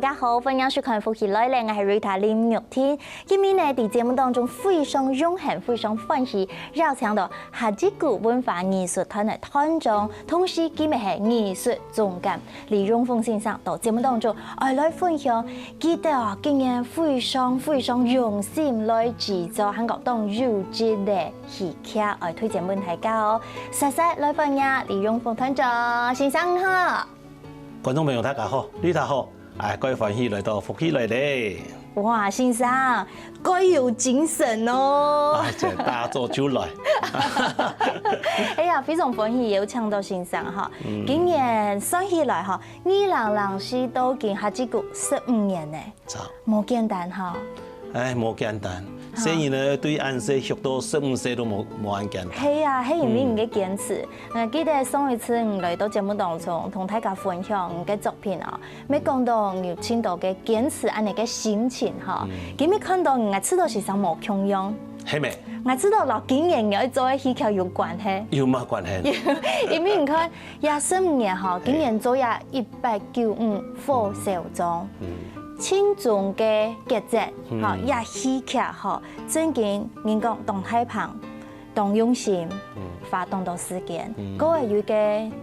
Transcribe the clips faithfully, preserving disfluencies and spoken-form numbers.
大家好，歡迎收看《福氣來了》，𠊎係Rita林玉婷。今日呢，在節目當中非常榮幸、非常歡喜，邀請到哈吉古文化藝術團个團長，同時佢乜係藝術總監李榮豐先生到節目當中，愛來分享佢兜啊，今年非常非常用心來製作，還過當優質个戲劇，愛推薦分大家哦。煞煞來歡迎李榮豐團長，先生好。 觀眾朋友，大家好，你大家好，哎，蓋歡喜來到福氣來了。哇，先生，蓋有精神哦！啊，這打早就來。哎呀，非常歡喜有請到先生哈。今年算起來哈，二零零四到今下一个十五年呢，差。無簡單哈。哎，無簡單。 細人仔對恁細學到十五歲都無無恁簡單。係啊，係因為你个堅持。𠊎記得上一次你來到節目當中，同大家分享你个作品哦，乜講到你有盡多个堅持恁呢个心情吼。今日看到你，𠊎知道先生無共樣。係咩？𠊎知道摎今年你愛做个戲劇有關係。有麼關係？因為你看，這十五年吼，今年做這一八九五火燒莊。 盡重个角色，吼，這戲劇吼，正經人講當大方、當用心，花當多時間。過後有一个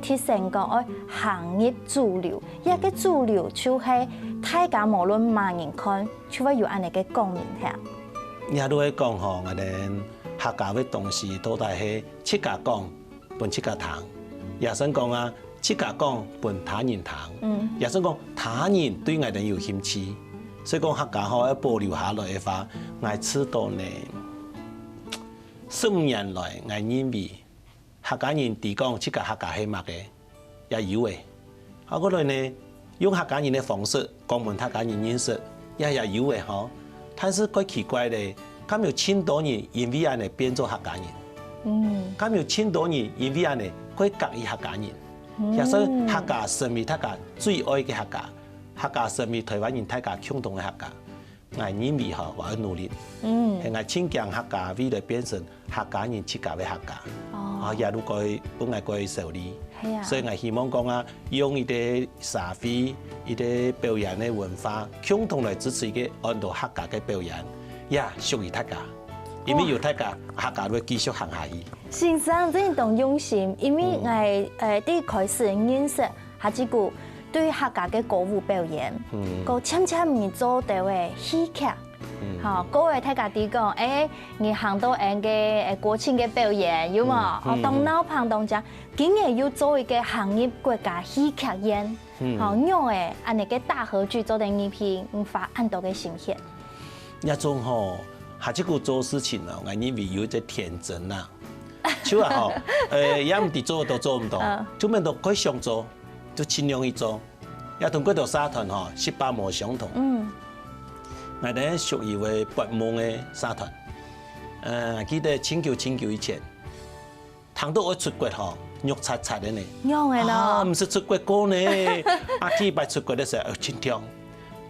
提醒講，愛行入主流，這个主流就係大家無論麼人看，就會有恁呢个共鳴聽。你還都會講吼，𠊎等客家个東西到底係自家講 分自家聽，也算講啊，自家講分他人聽，也算講他人對𠊎等有興趣。所以講客家吼愛保留下來个話，𠊎試著呢，十五年來，𠊎認為客家人知講自家客家係麼个，也有誒。 啊，過來呢，用客家人个方式講分客家人認識，也也有誒吼。但是蓋奇怪咧，敢有盡多人因為恁呢變做客家人？嗯。敢有盡多人因為恁呢蓋合意客家人？也算客家成為大家最愛个客家，客家成為臺灣人大家共同个客家。 𠊎認為吼，𠊎愛努力。嗯。係𠊎盡驚客家未來變成客家人自家个客家。哦。啊，也都該分𠊎該受力。係啊。所以𠊎希望講啊，用一個社會、一個表演个文化，共同來支持一個安到客家个表演，也屬於大家。因為有大家，客家會繼續行下去。先生，真係當用心，因為𠊎，呃，第一開始認識 下一句對客家个歌舞表演，嗯。過漸漸你做到个戲劇，嗯。吼，各位大家知講，誒，你行到恁个，誒，國慶个表演，有無？嗯，哦，嗯，當鬧熱當靚，今年又做一個行入國家戲劇院，嗯。吼，仰會恁呢个大合劇做得入去，你花恁多个心血。這種吼，下一句做事情哦，𠊎認為有一隻天真啊。 就啊吼，呃，也毋知做得到做毋到，嗯。就變到蓋想做，就盡量去做。也同幾多社團吼，食飽無相同。嗯。𠊎等屬於會發夢个社團。呃，記得盡久盡久以前，聽到愛出國吼，肉赤赤个呢。仰會呢？啊，毋識出國過呢。啊，第一擺出國个時候，呃，盡暢。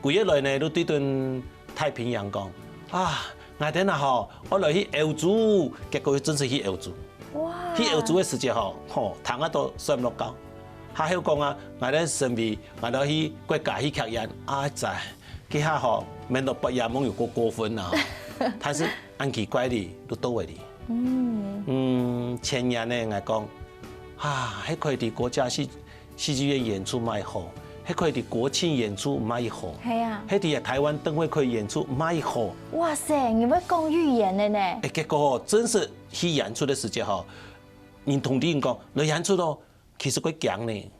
幾月來呢，都對等 太平洋講，啊，𠊎等啊吼，愛來去歐洲，結果又真實去歐洲。哇！去歐洲个時節吼，吼，聽啊都睡毋落覺。還有講啊，𠊎等身邊，𠊎等去國家戲劇院，啊，在，這下吼，免到半夜夢有夠過分啊。但是恁奇怪哩，都到位哩。嗯。嗯，前年呢，𠊎講，啊，還可以在國家去 戲劇院演出乜好，還可以在國慶演出乜好，係啊。還在臺灣燈會可以演出乜好。哇塞，你會講語言了呢？誒，結果吼，真實去演出个時節吼，人同你講，來演出咯，其實會驚呢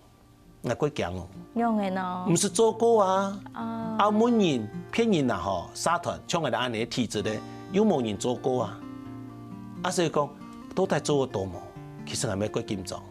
，𠊎會驚哦。仰會呢？毋識做過啊。啊。澳門人、騙人啊吼，社團像𠊎等恁呢體質个，又無人做過啊。啊，所以講，到底做得到無？其實𠊎乜會緊張。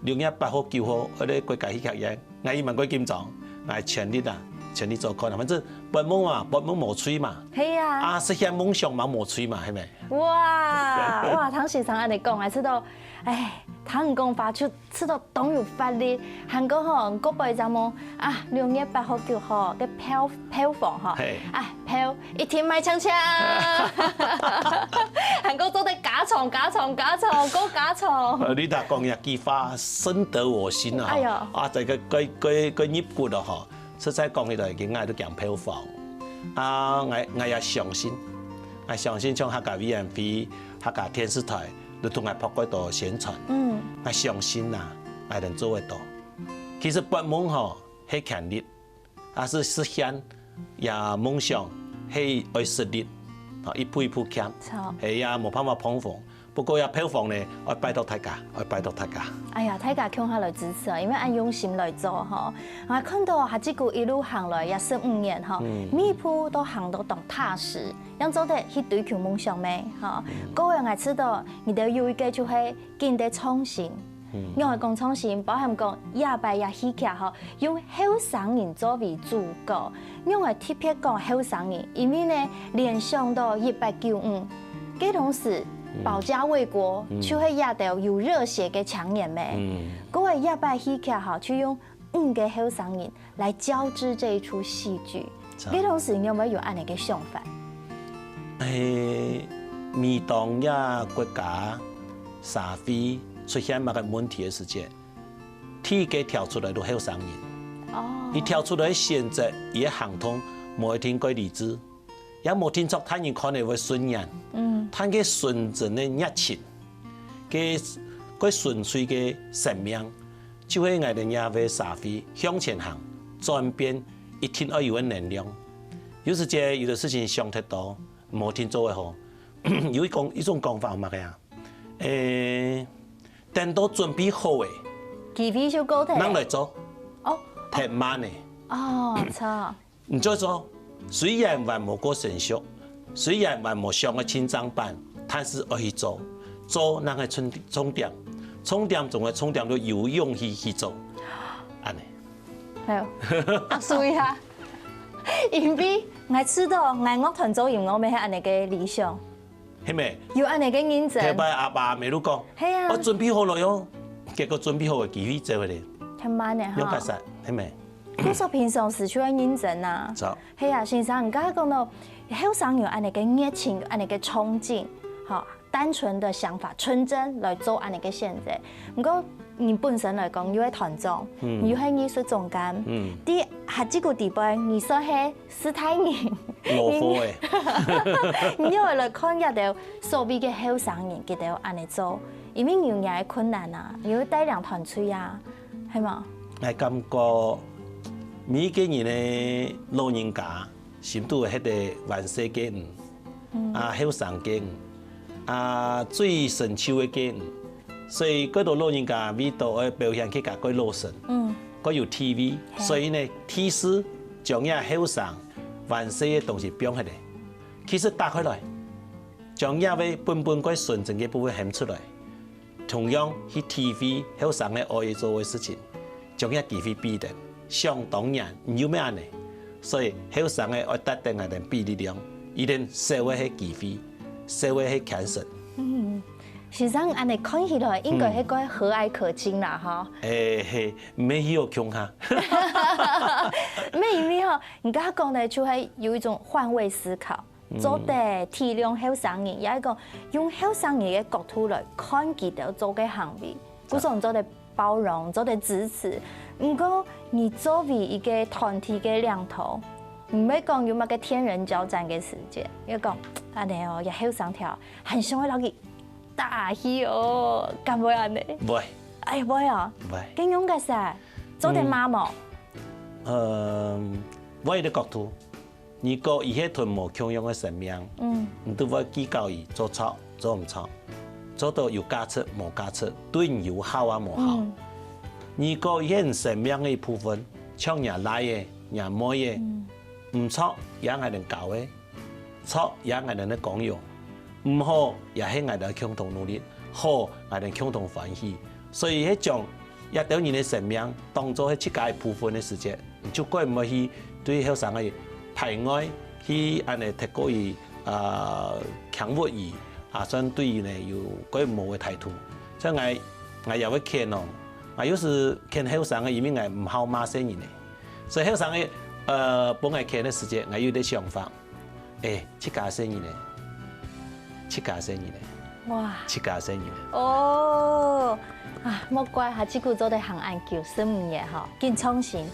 六月八號、九號，𠊎等國家戲劇院，𠊎已經蠻緊張，𠊎全力啊，全力做看啊，反正發夢嘛，發夢無罪嘛，係啊。啊，實現夢想嘛無罪嘛，係無？哇，哇，聽先生恁呢講，𠊎知道，唉，聽你講話就知道當有活力，還過吼，過背一隻夢啊，六月八號、九號个票票房吼，係。啊，票 一定賣淨淨。還過做得加場、加場、加場，過加場。呃，你若講這句話，深得我心啊！哎喲。啊，這个个个个入骨了吼，實在講起來，佢𠊎都驚票房。啊，𠊎𠊎也相信，𠊎相信像客家委員會、客家電視台，都同𠊎拍過多宣傳。嗯，𠊎相信啊，𠊎能做得到。其實發夢吼，係權利，啊，係實現這夢想係愛實力，啊，一步一步行，係也無辦法碰紅。不過這票房呢，愛拜託大家，愛拜託大家。哎呀，大家共下來支持啊，因為恁用心來做吼。𠊎看到哈，這个一路行來也十五年吼，每一步都行到當踏實，樣做得去追求夢想咩？吼，各位，𠊎知道你兜有一個就係緊得創新， 仰會講創新，包含講這擺這戲劇吼，用後生人作為主角。仰會特別講後生人，因為呢，聯想到一八九五，該當時保家衛國，就係這兜有熱血个青年咩。故所這擺戲劇吼，就用五個後生人 來交織這一齣戲劇。這當時你有無有恁仔个想法？欸，每當這國家、社會出現麼个問題个時節，第一個跳出來就後生人。哦，佢跳出來選擇，佢个行動無一定過理智，也無定著大人看了會順眼。嗯，但佢純真个熱情，佢過純粹个生命， 就係𠊎兜這位社會向前行、轉變，一定愛有个能量。有時節，有个事情想忒多，無定做會好。有一講，一種講法有麼个啊？欸，等到準備好咧，機會就過忒，正來做，哦，忒慢咧。哦，著。 你做做，雖然還無過成熟，雖然還無想个盡正版，但是愛去做，做正係重重點，重點總係重點就有勇氣去做，恁仔。係，壓縮一下，因為𠊎知道𠊎樂團做音樂乜係恁仔个理想。 係無？有恁仔个認真。頭擺阿爸阿姆都講，係啊，𠊎準備好了喲，結果準備好个機會走忒咧。忒慢咧哈。仰結煞，係無？故所平常時就愛認真啊。著。係啊，先生，你剛剛講到後生有恁仔个熱情，有恁仔个衝勁，吼，單純的想法，純真來做恁仔个選擇。毋過你本身來講，又係團長，嗯，你又係藝術總監，嗯，在下這个地方，你算係 係大人。老貨欸。你又來看這兜所謂个後生人，佢兜恁仔做，因為有𠊎个困難啊，有帶領團隊啊，係無？𠊎感覺每一個人个老人家，心肚係得還細个人，嗯，啊，後生个人，啊，最成就个人。所以，過多老人家為著愛表現自家過老成，嗯，過有地位，係，所以呢，第四 將這後生還細个東西放忒咧。其實打開來，將這位本本過純真个部分喊出來，同樣去體會後生个愛做个事情，將這機會分佢兜。想當然，你又毋係恁仔，所以後生个愛值得𠊎兜分力量，佢兜少个係機會，少个係cancer。嗯，先生恁仔看起來應該係過和藹可親啦，吼。欸，係，毋係去到共下。毋係，因為吼， 你剛剛講个就係有一種換位思考，做得體諒後生人，也係講用後生人个角度來看佢兜做个行為，故所做得包容，做得支持。毋過你作為一個團體个領頭，毋會講有麼个天人交戰个時節，要講恁仔哦，這後生條，還想愛摎佢打氣哦，敢會恁仔？會。哎，會哦。會。該仰結煞，做得罵無？嗯，會个角度， 如果佢係同無共樣个生命，嗯，你都會計較佢做著、做毋著，做到有價值、無價值，對你有效啊無效。嗯，如果佢係你生命个一部分，像若倈仔、若妹仔，嗯，毋著也𠊎兜教个，著也𠊎兜个光榮，毋好也係𠊎兜共同努力，好𠊎兜共同歡喜。所以，係將這兜人个生命當做係自家一部分个時節， 你就過毋會去對後生个排外，去恁仔忒過於，呃，輕忽佢，啊，算對佢呢有過無个態度。所以𠊎，𠊎也會譴哦，𠊎有時譴後生个，因為𠊎毋好罵細人仔。所以後生个，呃，分𠊎譴个時節，𠊎有兜想法，欸，自家細人仔，自家細人仔，哇，自家細人仔。哦，啊，莫怪哈，這久做得行恁久，十五年吼，緊創新。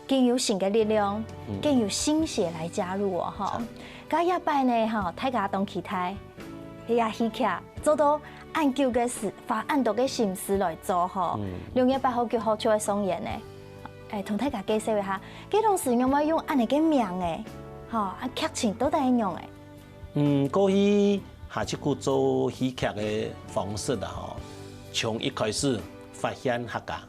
更有新个力量，更有新血來加入哦，吼。該這擺呢，吼，大家當期待，這个戲劇做到恁久个時，花恁多个心思來做吼。六月八號、九號就會上演呢。欸，同大家介紹一下，該當時仰會用恁呢个名欸，吼，啊劇情到底係仰仔？ 嗯，過去下七股做戲劇个方式啊，吼，從一開始發現客家，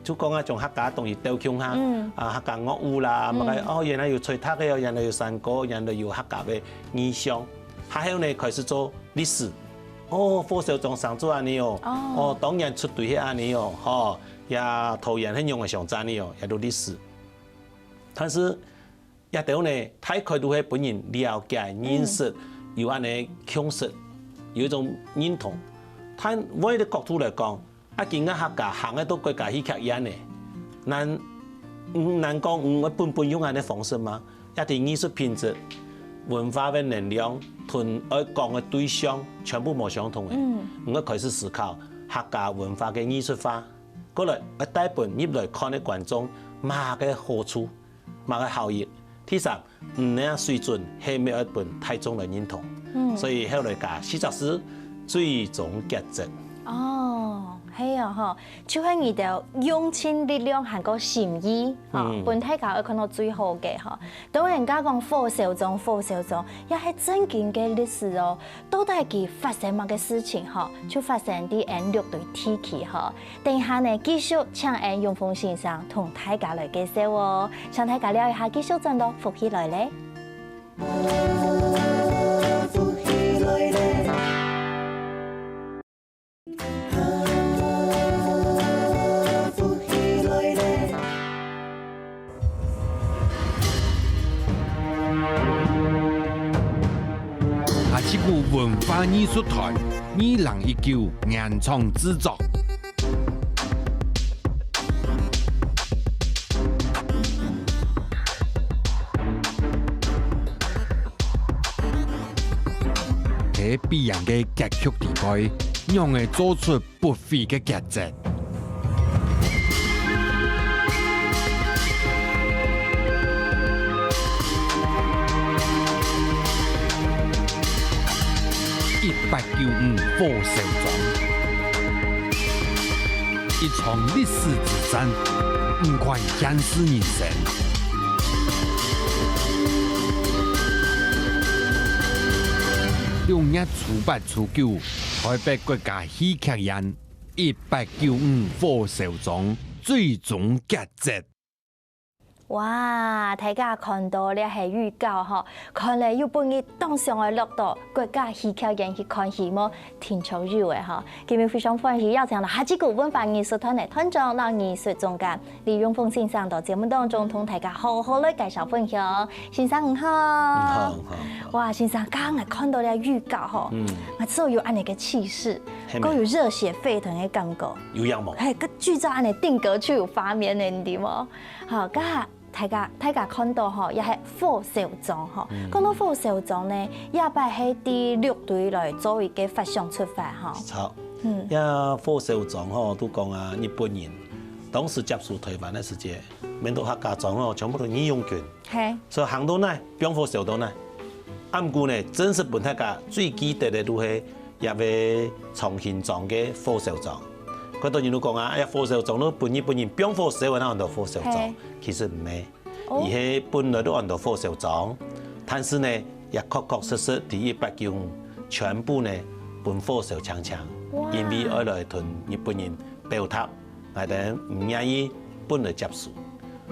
就講啊，將客家東西鬥共下，啊，客家樂舞啦，麼个，哦，原來有吹笛个哦，原來有山歌，原來有客家个意象。下後呢，開始做歷史，哦，火燒庄生做恁呢哦，哦，當年出隊係恁呢哦，吼，也桃園係仰仔相戰呢哦，也都歷史。但是 這兜呢，大概都係分人了解、認識，有恁呢共識，有一種認同。但換一個角度來講，啊，今下客家行个到國家戲劇院呢，難，嗯，難講，嗯，會本本用恁呢方式嗎？這兜藝術品質、文化个能量，同愛講个對象全部無相同个。嗯，你愛開始思考客家文化个藝術化，過來愛帶分入來看个觀眾麼个好處？ 麼个效益。第三，你个水準係毋係愛分大眾來認同。所以後來加四隻字，最終決戰。哦，係啊吼，就係你兜用盡力量還過心意，吼，分大家愛看到最好个吼。當然，人家講火燒庄，火燒庄，也係正經个歷史哦。 到底佢發生麼个事情吼，就發生在𫣆六堆地區吼。等一下呢，繼續請𫣆永豐先生同大家來介紹哦。請大家尞一下，繼續轉到福氣來了。 下七股文化藝術團二零一九原創製作。在必然个結局裡背，仰仔做出 不菲个抉擇。一八九五火燒庄，一場歷史之戰，毋管現世人生。六月初八、初九，台北國家戲劇院 一八九五火燒庄最終決戰。哇，大家看到這係預告吼，看了又分你當想愛落到國家戲劇院去看戲無？定著有个吼。今晡日非常歡喜邀請到下七股文化藝術團个團長摎藝術總監 李永豐先生到節目當中同大家好好來介紹分享。先生你好。你好，你好，你好。哇，先生，剛剛𠊎看到這預告吼，嗯。啊，就有恁呢个氣勢，係咩？還有熱血沸騰的感覺。有影無？嘿，个劇照恁呢定格就有畫面呢，你知無？好，該大家，大家看到吼，也係火燒庄吼。嗯。講到火燒庄呢，這擺係第六隊來做一個發想出發吼。好。嗯。這火燒庄吼，都講啊，日本人當時接收台灣个時節， 面對客家庄哦，全部都義勇軍。嘿。所以行到哪，放火燒到哪。啊，毋過呢，真實分大家最記得个就係這位長興庄个火燒庄。蓋多人都講啊，哎呀，火燒庄都分日本人放火燒个，哪安到火燒庄？嘿。其實毋係，哦。佢係本來都安到火燒庄，但是呢，也確確實實在一八九五全部呢分火燒淨淨，哇。因為愛來同日本人表達 𠊎兜毋願意分來接收。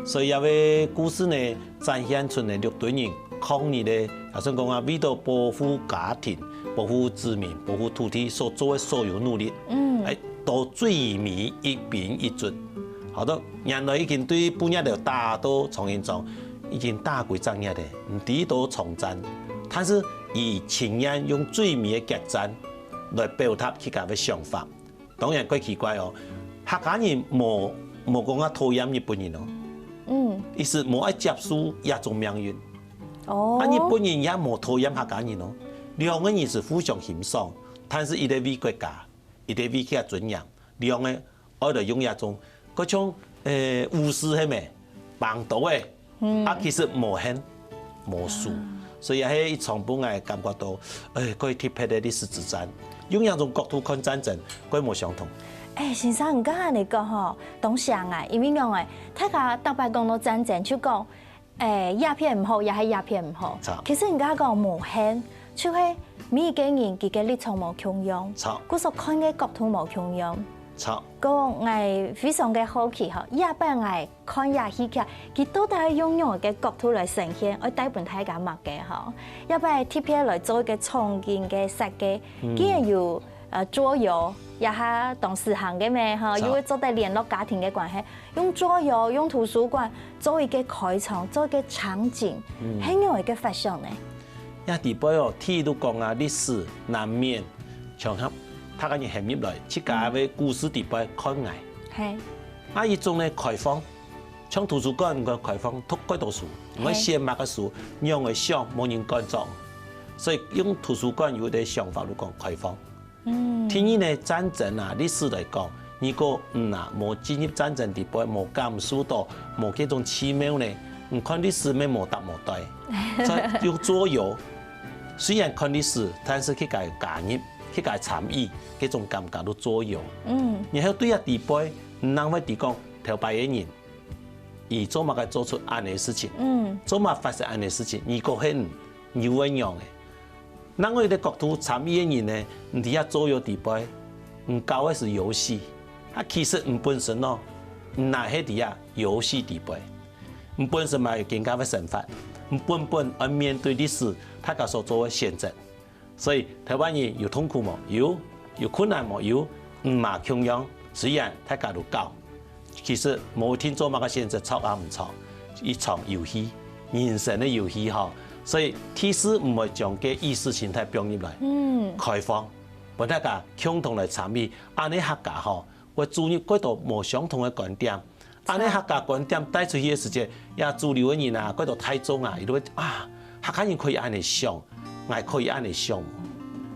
所以這個故事呢，展現出呢六堆人抗日个，也算講啊，為著保護家庭、保護子民、保護土地所做个所有努力，嗯。哎，到最尾一兵一卒。好多原來已經對布業頭打到長興庄，已經打幾隻月了，毋知到長戰，但是佢情願用最尾个決戰來表達自家个想法。 當然，蓋奇怪哦，客家人無，無講啊討厭日本人哦，嗯。意思無愛接受這種命運。哦。啊，日本人也無討厭客家人哦，兩個人係互相欣賞，但是一個為國家，一個為佢个尊嚴，兩個愛來用這種，好像，呃，武士係無？挷刀仔，啊，其實無恨、無輸。所以也係一場分𠊎感覺到，哎，蓋特別个歷史之戰。用兩種角度看戰爭，蓋無相同。哎，先生，你剛才你講吼，當像啊，因為講哎，大家逐擺講到戰爭，就講，哎，這片毋好，也係這片毋好。其實你剛才講無恨，就係每一個人佢个立場無共樣，故所看个角度無共樣。講𠊎非常个好奇吼，這擺𠊎 看這戲劇，佢到底愛用仰般个角度來呈現，愛帶分大家麼个吼？這擺特別來做一個場景个設計，既然有呃桌遊，這下當時行个咩吼，又會做得聯絡家庭个關係，用桌遊，用圖書館做一個開場，做一個場景，係仰般个發想呢？這底背哦，第一都講啊，歷史難免場合，大家人陷入來，自家个故事底背看𠊎。係。啊，一種呢開放， 像圖書館，你看開放讀幾多書，你愛選麼个書，仰會想，無人管著。所以用圖書館有一個想法，就講開放。第二呢，戰爭啊，歷史來講，如果嗯啊，無進入戰爭底背，無感受到，無這種奇妙呢，你看歷史乜無搭無對。所以用桌遊，雖然看歷史，但是去加加入，去加參與，這種感覺就桌遊。然後對啊底背，你正會知講頭擺个人 佢做麼个做出恁樣个事情，做麼个發生恁樣个事情，如果係你會仰个？另外一個角度，參與个人呢，你在這桌遊底背，你搞个係遊戲，啊，其實你本身哦，你也係在這遊戲底背，你本身嘛有更加个想法，你本本愛面對歷史，大家所做个選擇。 所以台灣人有痛苦無？有。有困難無？有。毋嘛共樣，雖然大家都搞，其實無定做麼个選擇，著啊毋著，一場遊戲，人生个遊戲吼。所以第四毋會將个意識形態放入來，開放，分大家共同來參與，恁樣客家吼，會注入幾多無相同个觀點。 恁樣客家觀點帶出去个時節，也主流个人啊，蓋多大眾啊，佢都會啊，客家人可以恁樣想，𠊎可以恁樣想。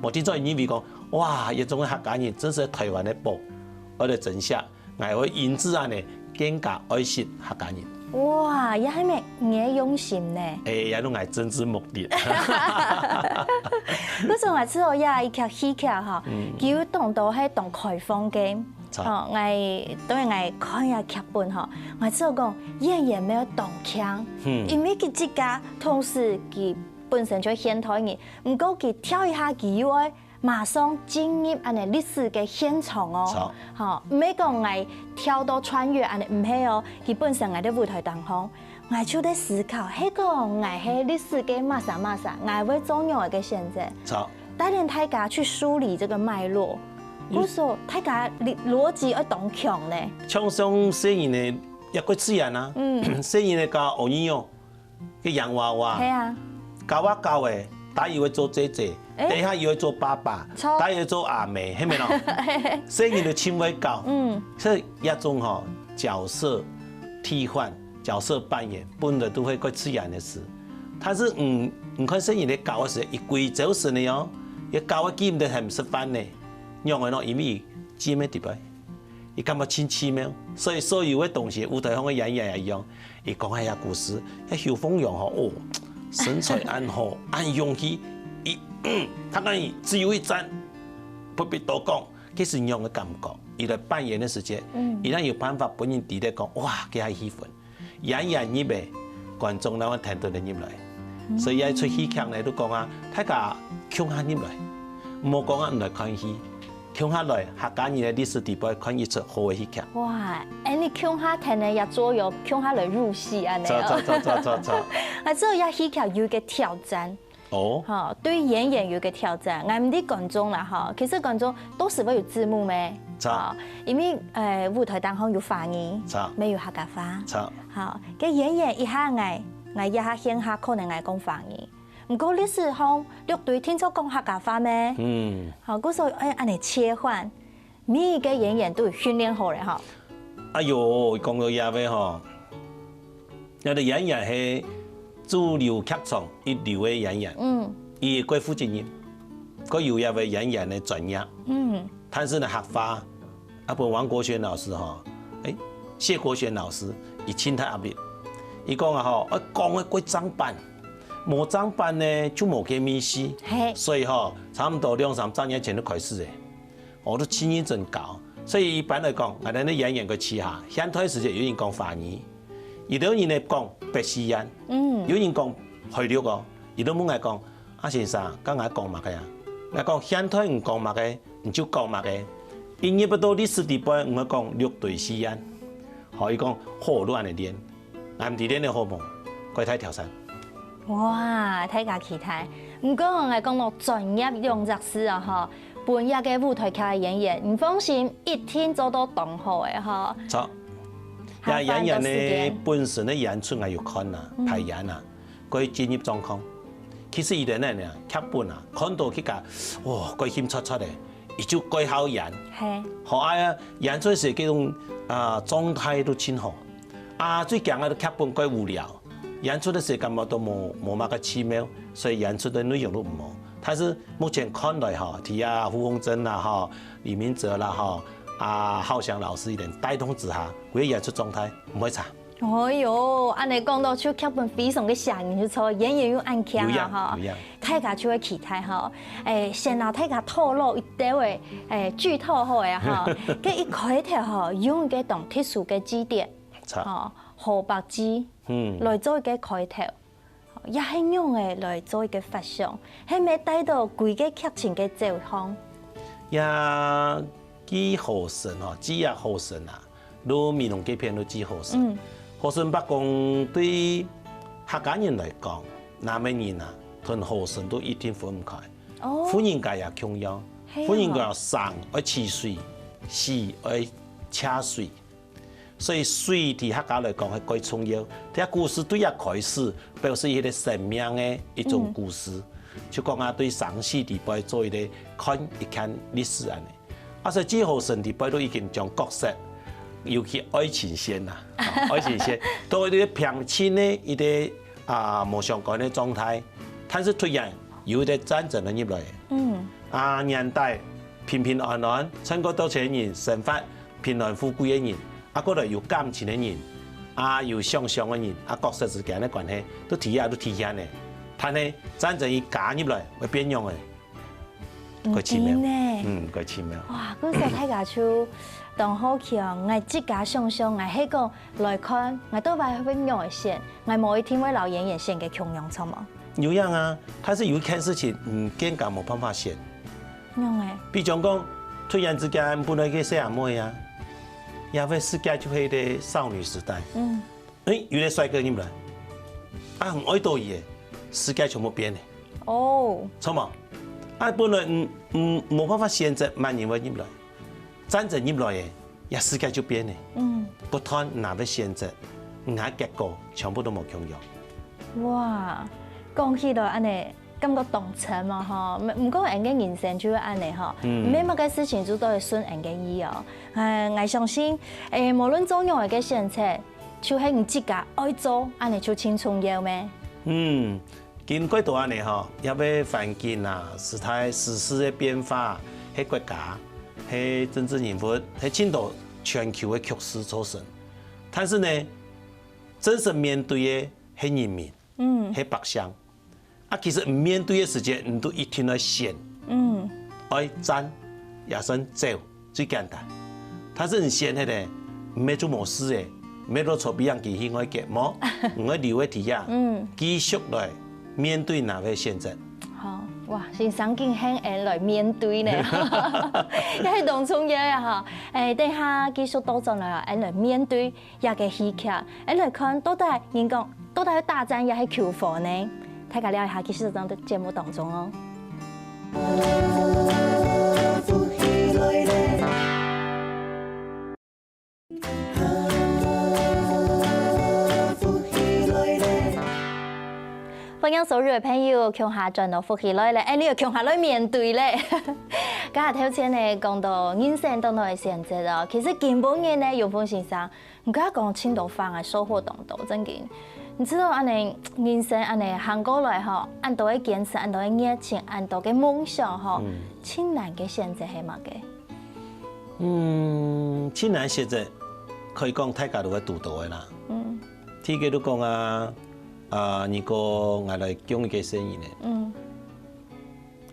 無定著認為講，哇，這種个客家人真係台灣个寶，𠊎來珍惜，𠊎會因此恁樣更加愛惜客家人。哇，這係乜你个用心呢？哎，這係𠊎政治目的。故所𠊎知這一齣戲劇吼，佢有當多係當開放个。 著。吼，𠊎，當然𠊎看這劇本吼，𠊎知講演員乜愛當慶，因為佢自家同時佢本身就現代人，毋過佢跳一下佢又愛馬上進入恁樣歷史个現場哦。著。吼，毋係講𠊎跳到穿越恁樣，毋係哦，佢本身𠊎在舞台當中， 𠊎就在思考，係講𠊎係歷史个麼儕麼儕，𠊎會做仰般个選擇？著。帶領大家去梳理這個脈絡，故所大家邏，邏輯愛當強呢。像像細人仔，也過自然啊。嗯。細人仔教學語言，个洋娃娃，係啊。教啊教欸，等下又會做姐姐，欸。等下又會做爸爸，著。等下又會做阿姆，係無咯？細人仔就盡會教。嗯。所以這種吼，角色替換、 角色扮演，本來都係蓋自然个事。但是，嗯，你看細人仔教个時，佢歸朝晨个哦，佢教个記毋得喊食飯呢，仰會咯？因為佢記毋得底背，佢感覺盡奇妙。所以所有个東西，舞台上个演員也一樣，佢講下个故事，該邱鳳陽吼，哦，身材恁好，恁勇氣，佢，嗯，他跟你只有一戰，不必多講，該係仰个感覺。佢來扮演个時節，嗯。佢正有辦法分人知得講，哇，該下氣氛。 演員入來，觀眾正會聽得入來。所以這齣戲劇呢，就講啊，大家共下入來，毋好講啊，毋來看戲，共下來，客家人个歷史底背看一齣好个戲劇。哇，恁樣共下聽个也做有共下來入戲恁樣哦。著，著，著，著，著，著。啊，這齣戲劇有一個挑戰， 哦。吼，對演員有一個挑戰，𠊎毋知觀眾啦吼，其實觀眾都係會有字幕咩？著。吼，因為，呃，舞台當中有華語，著。乜有客家話。著。吼，該演員一下𠊎，𠊎一下現下可能𠊎講華語，毋過歷史上六堆定著講客家話咩？嗯。吼，故所，哎，恁樣切換， 每一個演員都有訓練好了吼。哎喲，講到這位吼，這個演員係主流劇場一流个演員，嗯。佢過負責任，過有這位演員个專業。嗯。但是呢，客話，啊，分王國璇老師吼，哎，謝國璇老師，佢盡大壓力。佢講啊吼，愛講个過正版，無正版呢就無該味緒。嘿。所以吼，差毋多兩三隻月前就開始咧，𠊎都盡認真教。所以一般來講，𠊎等个演員个旗下，現代時節有人講華語，有兜人呢講北四縣，嗯。有人講海陸哦，佢都問𠊎講：「啊先生，該𠊎講麼个啊？」𠊎講：「現代你講麼个，你就講麼个。」一入到歷史底背，你愛講六堆四縣。好，佢講：「好，就恁樣練。」 𠊎毋知恁樣好無？過大挑戰。哇，大家期待。毋過𠊎講到專業兩隻字啊吼，分這个舞台劇个演員，你放心，一定做到當好个吼。著。還有演員个本身个演出𠊎有看啊，嗯。排演啊，過進入狀況。其實佢等呢，劇本啊，看到佢个，哇，過興撮撮个，佢就過好演。嘿。好，啊，演出時該種，啊，狀態都盡好。 啊，最驚个劇本過無聊，演出个時間嘛都無，無麼个趣妙，所以演出个內容都毋好。但是目前看來吼，提啊胡鴻鈞啦吼，李明哲啦吼，啊浩翔老師佢等帶動之下，佢个演出狀態毋會差。哎喲，恁樣講到就劇本非常个吸引，就著，演員又恁強啊吼。有影，有影。大家就會期待吼。誒，先摎大家透露一兜个，誒，劇透好个吼。該一開頭吼，用一个當特殊个字典。 著。吼，河北記，嗯。來做一个開頭，也係仰仔來做一个發想，係毋係帶到歸个劇情个走向？這句河神吼，記啊河神啊，就美濃該片就記河神。嗯。河神伯公對客家人來講，哪位人啊，同河神都一定分毋開。哦。婦人家也共樣，係哦。婦人家生愛取水，死愛瀉水。 所以水對客家來講係蓋重要。這故事對這開始，表示一个生命个一種故事。嗯。就講啊，對生死裡背做一个看一看歷史恁樣。啊，所以記河神裡背都已經將角色，尤其愛情線啊，愛情線，到一个平靜个一个，啊，無相干个狀態。但是突然有一个戰爭个入來，嗯。啊，年代平平安安，全國多錢人生活， 平安富貴个人，啊，過來有感情个人，啊，有想像个人，啊，角色之間个關係，都體現，都體現个。但係戰爭一加入來，會變樣个。毋知呢。蓋奇妙。嗯，蓋奇妙。哇，故所大家就當好奇哦，𠊎自家想像，𠊎係講來看，𠊎到底會仰仔選，𠊎無一定會摎演員選个共樣，著無？有影啊，但是有一件事情，嗯，更加無辦法選。 仰仔？比將講，突然之間，本來个細阿妹啊，也會世界就係一个少女時代。嗯。誒，有个帥哥入來，啊，很愛到佢个，世界全部變了。哦。著無？啊，本來，嗯，嗯，無辦法選擇麼人會入來，戰爭入來个， 這世界就變了。嗯。不斷哪位選擇，哪結果全部都無共樣。哇，講起來恁樣，感覺當深哦吼。毋，毋過𠊎个人生就係恁樣吼，嗯。毋係麼个事情就都會順𠊎个意哦。哎，𠊎相信，誒，無論做仰仔个選擇，就係你自家愛做，恁樣就盡重要咩？嗯， 經過到恁樣吼，這个環境啊，時代、時事个變化，係國家，係政治人物，係盡多全球个局勢造成。但是呢，真實面對个係人民，嗯。係百姓。啊，其實毋面對个時節，你都一定愛選，嗯。愛戰，也算走。 最簡單。但是你選忒咧，毋係就無事誒，毋係落錯別人機器愛結無，你愛留个體驗，嗯。繼續來面對哪位選擇。好，哇，先生緊喊𠊎來面對呢，這係當重要个哈。誒，等下繼續倒轉來啊，𠊎來面對這个戲劇，𠊎來看到底人講到底係大戰也係求和呢？大家尞一下，繼續在節目當中哦。 歡迎所有个朋友，共下轉到福氣來了，哎，你又共下來面對咧。頭先呢，講到人生當中个選擇哦，其實今晡日呢，永豐先生 你頭先講盡多話，𠊎收穫當多，真經。你知道恁樣人生恁樣行過來吼，恁多个堅持，恁多个熱情，恁多个夢想吼，嗯。盡難个選擇係麼个？嗯，盡難選擇，可以講大家都會堵到个啦。嗯。第一个就講啊，啊，如果𠊎來降一个細人呢，嗯。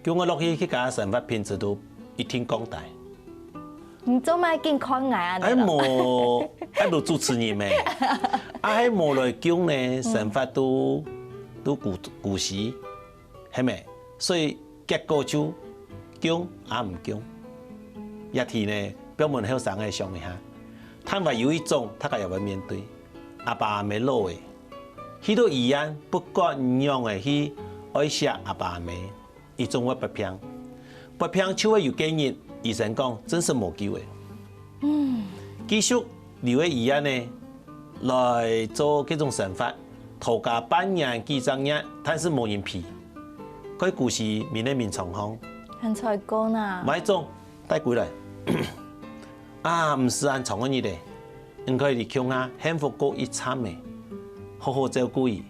降个落去，佢个生活品質都一定降低。你做麼个緊看𠊎啊？哎，無，哎，就主持人咩？啊，還無來降呢，生活都，都顧，顧惜。 係無？所以結果就降也毋降。這題呢，分𠊎等後生个想一下。但係有一種，大家也會面對，阿爸阿姆老了，去到醫院，不管仰仔去愛惜阿爸阿姆，佢總會發病。發病就會有該日，醫生講，真實無救了。嗯。繼續留在醫院呢， 來做這種生活，頭家半年幾隻月，但係無人陪。該故事明仔明狀況。還在講啊？買種帶歸來。啊，毋使恁長个日仔，你可以共下幸福過一站仔，好好照顧佢。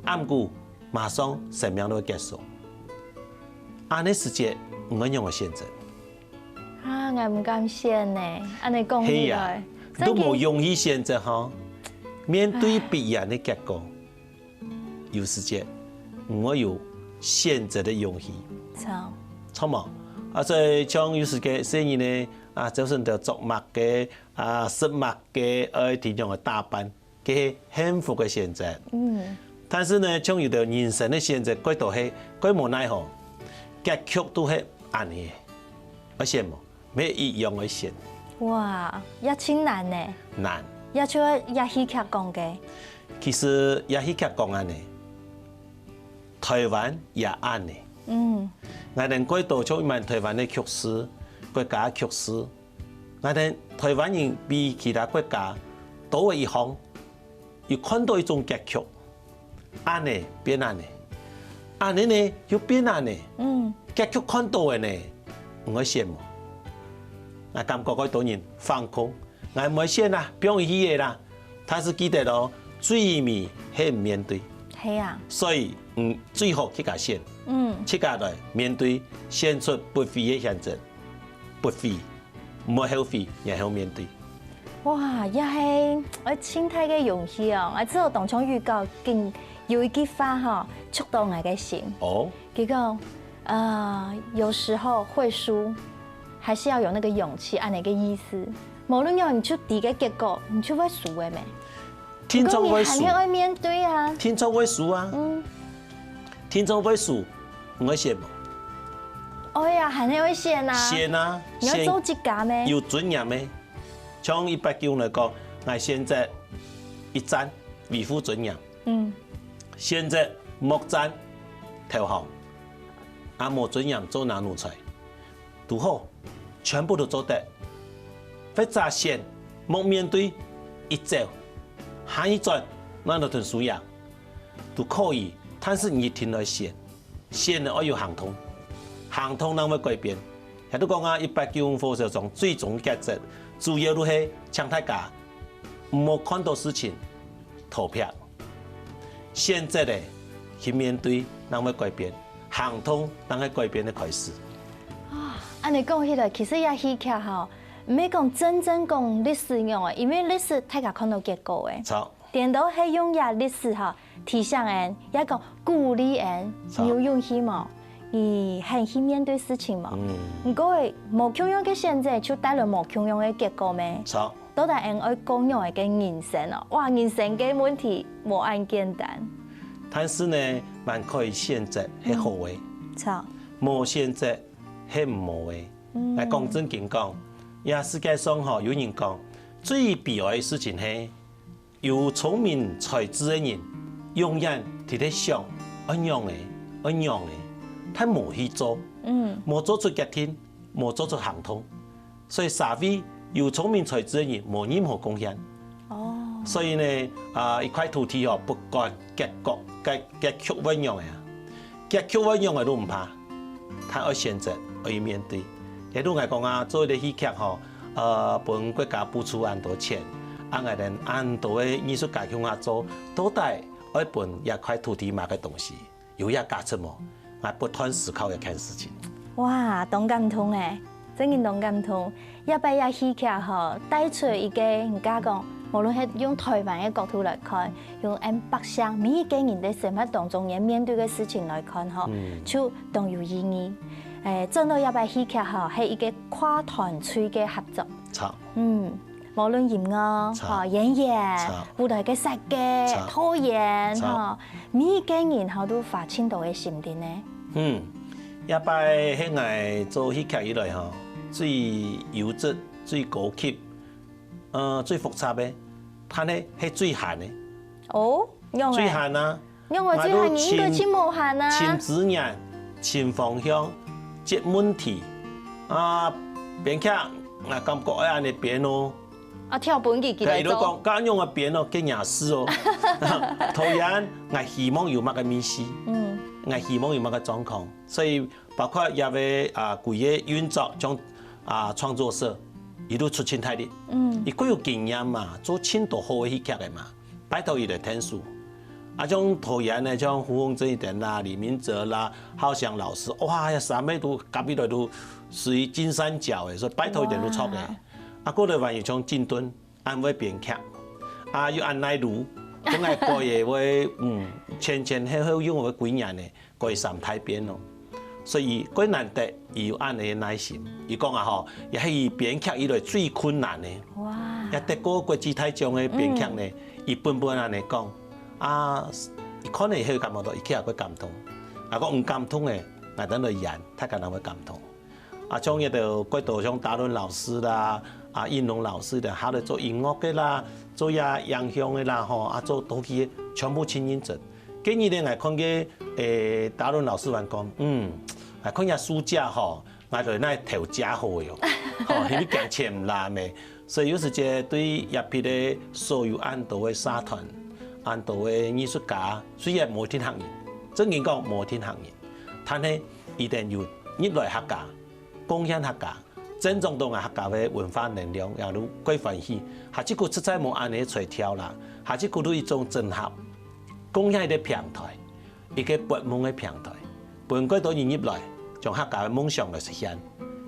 暗晡馬上生命就會結束。恁呢時節，你愛仰仔選擇？ 啊，𠊎毋敢選呢，恁呢講起來，係啊，都無勇氣選擇吼。面對必然个結果，有時節，你愛有選擇个勇氣。著。著無？啊，所以像有時節細人呢，啊，就算得著麼个，啊，食麼个，愛點樣个打扮， 該係幸福个選擇。嗯。但是呢，像有兜人生个選擇，蓋多係，蓋無奈何，結局都係恁呢。愛選無？乜一樣愛選。哇，也盡難呢。難。也就係這戲劇講个。其實這戲劇講恁呢，臺灣也恁呢。嗯。𠊎等蓋多像一滿臺灣个局勢，國家个局勢， 𠊎等臺灣人比其他國家多了一項，有看到一種結局，恁呢變恁呢，恁呢呢又變恁呢。嗯。結局看到了呢，你愛選無？𠊎感覺蓋多人放空，𠊎毋愛選啦，放棄了啦。但是記得哦，最尾係毋面對。係啊。所以，嗯，最好自家選，嗯。自家來面對，選出不悔个選擇。 不悔，毋會後悔，然後面對。哇，這係愛盡大个勇氣哦！𠊎知道當中預告，緊有一句話吼，觸到𠊎个心。哦。佢講，呃，有時候會輸，還是要有那個勇氣，恁呢个意思。無論仰，你就知个結果，你就會輸个咩？定著會輸。毋過你還係愛面對啊。定著會輸啊。嗯。定著會輸，你愛選無？ 哎呀，還係愛選啊。選啊，你愛做自家咩？選有尊嚴个。像一般人來講，𠊎選擇一戰，維護尊嚴。嗯。選擇莫戰，投降。啊，無尊嚴做若奴才，都好，全部都做得。或者選，莫面對，一走，行一轉，那就同輸贏。 都可以，但是你一定愛選，選了愛有行動，行動正會改變。也就講啊，一八九五火燒庄最終價值，主要就係請大家毋好看到事情逃避，選擇个去面對，正會改變，行動正係改變个開始。啊，恁呢講起來，其實這戲劇吼，毋係講真正講歷史樣个，因為歷史大家看到結果个。著。 顛倒係用這歷史吼，提醒𠊎，也講鼓勵𠊎，著。你有勇氣無？你肯去面對事情無？嗯。毋過，無共樣个選擇，就帶來無共樣个結果咩？著。到底𠊎愛過仰般个人生哦？哇，人生个問題無恁簡單。但是呢，還可以選擇係好个，嗯。著。無選擇係毋好个。嗯。來講正經講，這世界上吼，有人講，最悲哀个事情係， 有聰明才智个人，永遠在該想，愛仰仔，愛仰仔，但無去做，嗯。無做出決定，無做出行動。所以社會有聰明才智个人，無任何貢獻。哦。所以呢，啊，一塊土地吼，不管結局，結，結局會仰仔啊， 結局會仰仔都毋怕，但愛選擇，愛去面對。也就𠊎講啊，做一個戲劇吼，呃，分國家補助恁多錢，啊，𠊎等恁多个藝術家共下做，到底愛分這塊土地麼个東西，有這價值無？𠊎不斷思考這件事情。哇，當感動欸！ 真經當感動。這擺這戲劇吼，帶出一個人家講，無論係用台灣个角度來看，用𠊎等百姓每一個人个生活當中，佢面對个事情來看吼，就當有意義。誒，轉到這擺戲劇吼，係一個跨團隊个合作。著。嗯，無論音樂、著。吼，演員、著。舞台个設計、著。導演，著。吼，每一個人吼都花盡多个心力呢。嗯，這擺係𠊎做戲劇以來吼，最優質、最高級，呃，最複雜个，但係係最閒个。哦，仰仔？最閒啊！仰仔最閒？𠊎都尋，應該盡無閒啊！尋資源、尋方向、接問題。啊，編劇，𠊎感覺愛恁樣編哦。啊，跳分佢，佢來做。佢都講，該恁樣个編哦，該也係哦。導演，𠊎希望有麼个味緒，嗯。𠊎希望有麼个狀況。所以 包括這位啊，佢个運作，像啊創作社，佢都出盡大力。嗯。佢較有經驗嘛，做盡多好个戲劇个嘛，拜託佢來𢯭手。啊，像導演呢，像胡鴻鈞先生啦、李明哲啦、浩翔老師，哇，這三位都合起來都屬於金三角个，所以拜託佢等都著个。哇。啊，過來還有像靳敦，恁會編劇，啊，又恁耐攄，總係改个會，嗯，前前後後用个幾年呢。 改三大遍咯。所以，蓋難得佢有恁樣个耐心。佢講啊吼，這係佢編劇以來最困難个，哇。也得過國際大獎个編劇呢，嗯。佢本本恁樣講，啊，佢看了以後感覺到，佢其實會感動。啊，講毋感動个，𠊎等來演，大家人會感動。 啊，像這兜蓋多像達倫老師啦，啊，應龍老師啦，下來做音樂个啦，做這影像个啦，吼，啊，做道具个，全部盡認真。今日呢，𠊎看見，誒，達倫老師還講，嗯，𠊎看這書架吼，𠊎來拿頭架好个哦，吼，因為驚錢毋罅咩。所以有時節對這批个所有恁多个社團、恁多个藝術家，雖然無一定客人，正經講無一定客人，但係佢等有入來客家， 貢獻客家，增長到𠊎客家个文化能量，也都蓋歡喜。下一句實在無恁樣个才調啦，下一句都一種整合，貢獻一個平台，一個發夢个平台，分更多人入來，將客家个夢想來實現，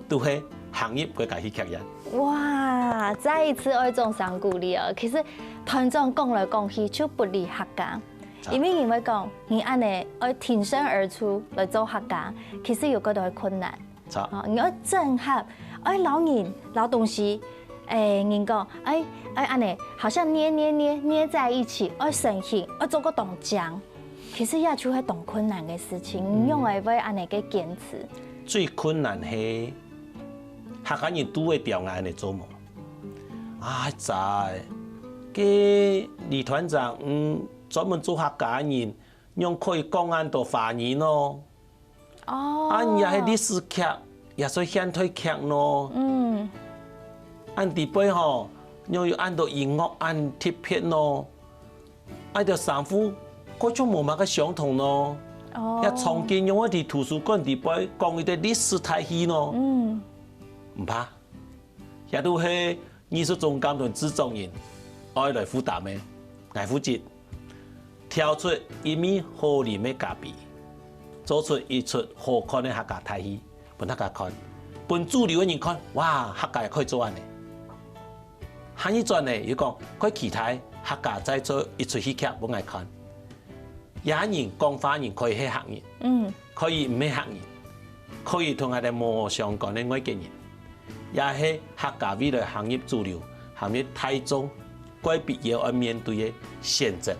都係行入國家戲劇院。哇，再一次愛掌聲鼓勵哦！其實團長講來講去就不離客家，著。因為因為講，你恁樣愛挺身而出來做客家，其實有幾多困難。 著。哦，你愛整合，愛摎人、摎東西，誒，人講，愛，愛恁樣，好像捏捏捏捏在一起，愛成型，愛做到當靚。其實這就係當困難个事情，嗯。你仰會會恁樣个堅持？最困難係，客家人都會刁𠊎恁樣做無？啊，在，該李團長，嗯，專門做客家人，仰可以講恁多華語呢？ 哦。啊，也係歷史劇，也係現代劇咯。嗯。恁底背吼，又有恁多音樂恁特別咯。啊，這衫褲，各種無麼个相同咯。哦。也場景用个在圖書館底背講一個歷史大戲咯。嗯。毋怕。 這都係藝術總監同製作人愛來負擔个。𠊎負責跳出一味好啉个咖啡，做出一齣好看个客家大戲，分大家看，分主流个人看，哇，客家也可以做恁樣。下一轉呢，又講，可以期待客家再做一齣戲劇分𠊎看。 這人講話人可以係客人，嗯。可以毋係客人，可以同𠊎兜無相干个外國人，也係客家未來行入主流、行入大眾，該必要愛面對个選擇。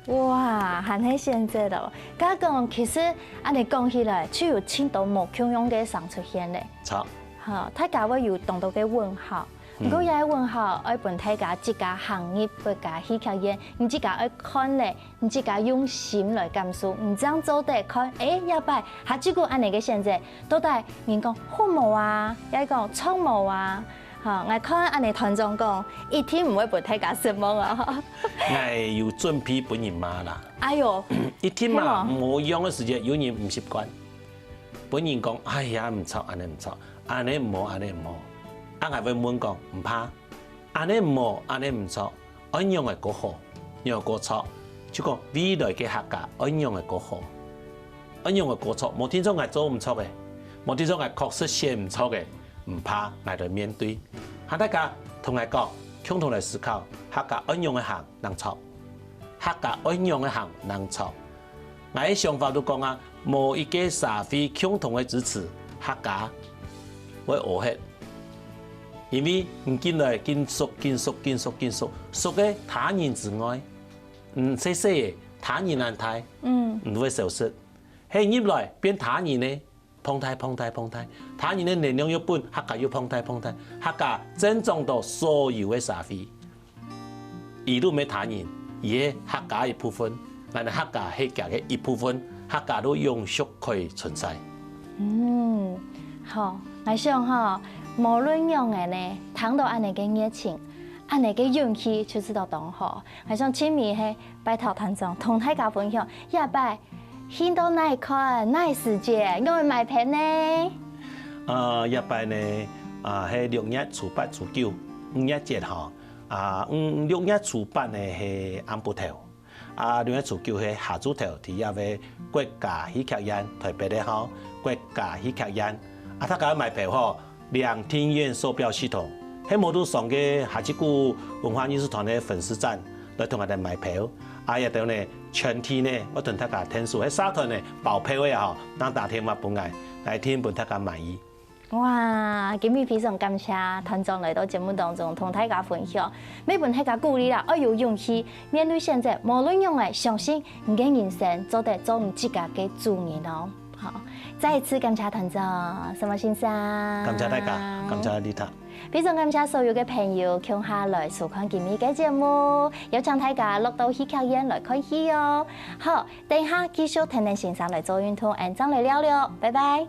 哇，還係選擇哦！該講，其實恁樣講起來，就有盡多無共樣个聲出現咧。著。好，大家會有當多个問號。 毋過這个問號愛分大家自家行入國家戲劇院，你自家愛看咧，你自家用心來感受，你正做得看，誒，這擺下一句恁樣个選擇，到底人講好無啊，也係講著無啊？吼，𠊎看恁樣團長講，一定毋會分大家失望啊。𠊎有準備分人罵啦。哎喲，一定罵，係無？無用个時節，有人毋習慣。分人講，哎呀，毋著，恁樣毋著，恁樣毋好，恁樣毋好。啊，𠊎會問講，毋怕， 恁樣毋好，恁樣毋著，愛仰仔過好，仰仔過著，就講未來个客家愛仰仔過好，愛仰仔過著，無定著𠊎做毋著个，無定著𠊎確實選毋著个，毋怕，𠊎來面對。喊大家同𠊎講，共同來思考，客家愛仰仔行正著，客家愛仰仔行正著。𠊎个想法就講啊，無一個社會共同个支持，客家會屙忒。因為你進來緊縮、緊縮、緊縮、緊縮，縮个他人之外，嗯，細細个他人恁大，嗯，你會消失。係入來變他人呢，膨大、膨大、膨大，他人个能量又分客家又膨大、膨大，客家增長到所有个社會。佢就毋係他人，佢係客家一部分，𠊎等客家係佢个一部分，客家就永續可以存在。嗯，好，𠊎想吼，無論仰仔呢，聽到恁仔个熱情，恁仔个勇氣，就知道當好。𠊎想盡尾係拜託團長同大家分享，這擺去到哪看、哪時節，仰仔買票呢？呃，這擺呢，啊，係六月初八、初九，五月節吼，啊，嗯，六月初八呢係暗晡頭，啊，六月初九係下晝頭，在這位國家戲劇院，台北个吼，國家戲劇院。啊，大家買票吼， 兩廳院售票系統，係無就上該哈七股文化藝術團个粉絲專來同𠊎等買票。啊，這兜呢，全體呢，𠊎同大家𢯭手，係社團呢，包票个吼，正打電話分𠊎，𠊎一定分大家滿意。哇，今日非常感謝團長來到節目當中同大家分享，乜分大家鼓勵啦，愛有勇氣，面對選擇，無論仰仔，相信你个人生做得做你自家个主人哦。好，再一次感謝團長，沈默先生。感謝大家，感謝麗塔。 非常感謝所有个朋友共下來收看今日个節目，邀請大家落到戲劇院來看戲哦。好，等下繼續𢯭等先生來做運動，𫣆正來尞尞，拜拜。